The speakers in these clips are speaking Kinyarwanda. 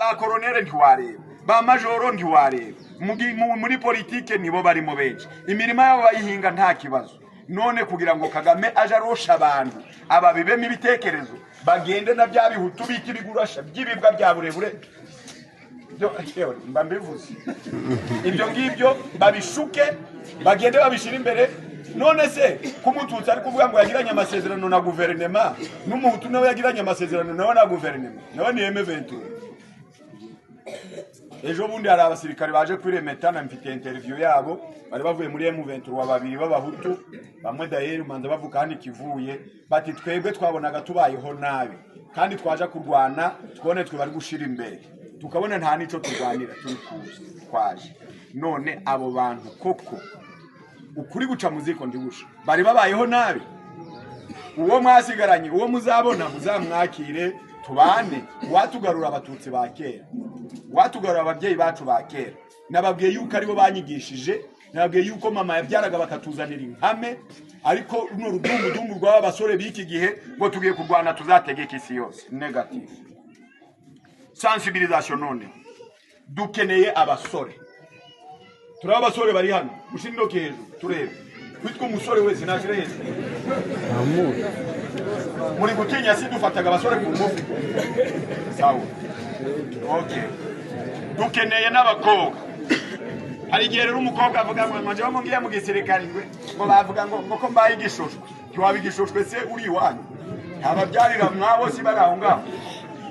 Ba koronere ntiwareba, ba majoro ntiwareba. Muri politike nibo barimo benshi, imirima yabo bayihinga nta kibazo. None kugira ngo Kagame aje arosha abantu ababibemo ibitekerezo, bagende na bya bihutu bita ibigurasha by'ibibwa bya burebure. Yewe, mba mbivuze ibyo ngibyo, babishuke bagende babishyira imbere. None se ko Umututsi ari kuvuga ngo yagiranye amasezerano na guverinema, n'Umuhutu nawe yagiranye amasezerano nawe na guverinema, nawe ni M23? Ejo bundi hari abasirikare baje kuri Remetana, mfite interview yabo, bari bavuye muri M23, babiri b'Abahutu, bamwe daheri umanza bavuka hano ikivuye, bati: "Twebwe twabonaga tubayeho nabi, kandi twaja kurwana twone twe bari gushira imbere, tukabona nta nico turwanira, turi kuza twaje." None abo bantu koko, ukuri guca mu ziko ndigusha, bari babayeho nabi. Uwo mwasigaranye, uwo muzabona, muzamwakire tubane. Watugarura Abatutsi ba kera, watugarura ababyeyi bacu ba kera. Nababwiye yuko aribo banyigishije, nababwiye yuko mama yabyaraga bakatuzanira inkame. Ariko runo rudungudungu rw'aba basore b'iki gihe ngo tugiye kurwana tuzategeka isi yose, negative. Sensibilisation. None dukeneye abasore. Turaba abasore bari hano, mushyire intoki hejuru turebe. Witwa umusore wese nashyire hejuru. Muri gutinya? Si dufataga abasore ku ngufu? Sawa, okay. Dukeneye n'abakobwa. Hari igihe rero umukobwa avuga ngo njyewe ngo ngiye mu gisirikare, ngo bavuga ngo ko mbaye igishushwe. Ntiwaba igishushwe se uri iwanyu? Ntababyarira mwabo si bari aho ngaho?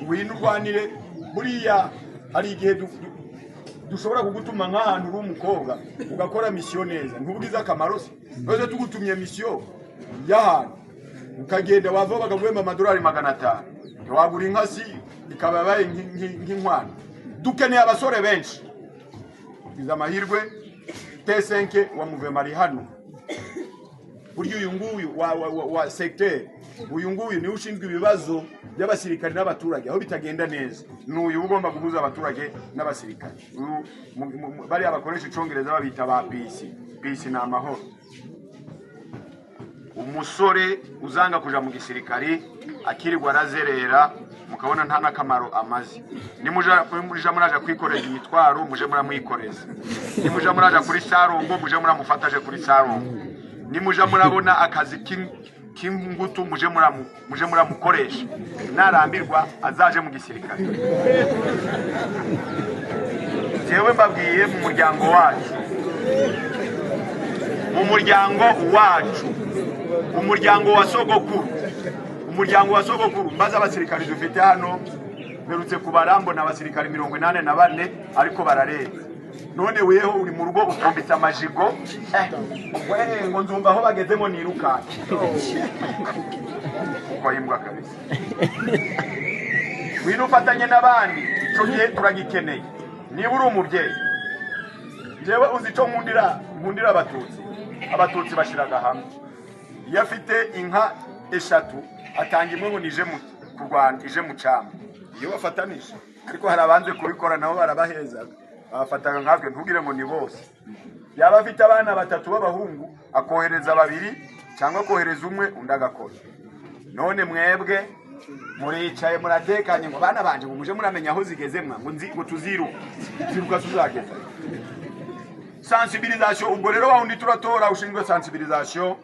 Ngwino urwanire. Buriya hari igihe dushobora kugutuma nk'ahantu uri umukobwa, ugakora mission neza, ntubugize akamaro se? None tugutumye mission y'ahantu, ukagenda, wava bakaguhemba amadolari 500, ntiwagura inka si ikaba yabaye nk'inkwano? Dukeneye abasore benshi. Tugize amahirwe, T5 wa muvema ari hano. Burya uyu nguyu wa secteur, uyu nguyu niwe ushinzwe ibibazo by'abasirikare n'abaturage. Aho bitagenda neza ni uyu ugomba guhuza abaturage n'abasirikare. Uyu, bariya bakoresha Icongereza babita ba peace. Peace ni amahoro. Umusore uzanga kuja mu gisirikari, akirirwa arazerera, mukabona nta n'akamaro amaze, nimuja muja muraja kwikoreza imitwaro, muje muramwikoreza. Nimuja muraja kuri sarongo, muje muramufata aje kuri sarongo. Nimuja murabona akazi k'ingutu, muje muramukoresha. Narambirwa azaje mu gisirikare. Jewe mbabwiye, mu muryango wacu, mu muryango wacu, umuryango wa sogokuru, umuryango wa sogokuru, mbaza abasirikari dufite hano. Mperutse kubara mbona abasirikari 84, ariko bararenze. None weho uri mu rugo utumbitse amajigo, we ngo nzumva aho bagezemo nirukanke uko imbwa kabisa. Ngwino ufatanye n'abandi, ico gihe turagikeneye. Niba uri umubyeyi, njyewe uzi ico nkundira? Nkundira Abatutsi. Abatutsi bashiraga hamwe. Iyo afite inka eshatu, atanga imwe ngo nije mu kurwana, ije mu cama, iyo bafatanije. Ariko hari abanze kubikora, nabo barabahezaga, babafataga nkatwe. Ntugire ngo ni bose. Yaba afite abana batatu b'abahungu, akohereza babiri cyangwa akohereza umwe, undi agakora. None mwebwe muricaye muratekanye ngo bana banje, ngo muje muramenya aho zigeze mwa, ngo nzi ngo tuziruka ziruka tuzageza. Sensibilisation. Ubwo rero wa wundi turatora ushinzwe sensibilisation,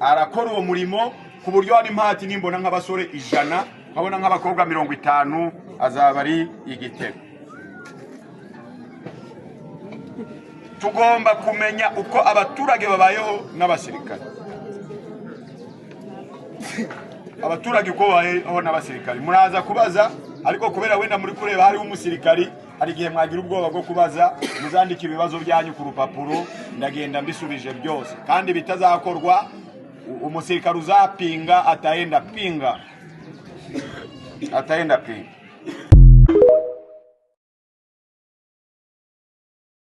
arakora uwo murimo ku buryo hari impati. Nimbona nk'abasore 100, nkabona nk'abakobwa 50, azaba ari igitego. Tugomba kumenya uko abaturage babayeho n'abasirikare, abaturage uko babayeho n'abasirikare. Muraza kubaza, ariko kubera wenda muri kureba hariho umusirikari, hari igihe mwagira ubwoba bwo kubaza. Muzandike ibibazo byanyu ku rupapuro, ndagenda mbisubije byose. Kandi bitazakorwa, umusirikare uzapinga ataenda pinga, ataenda pinga.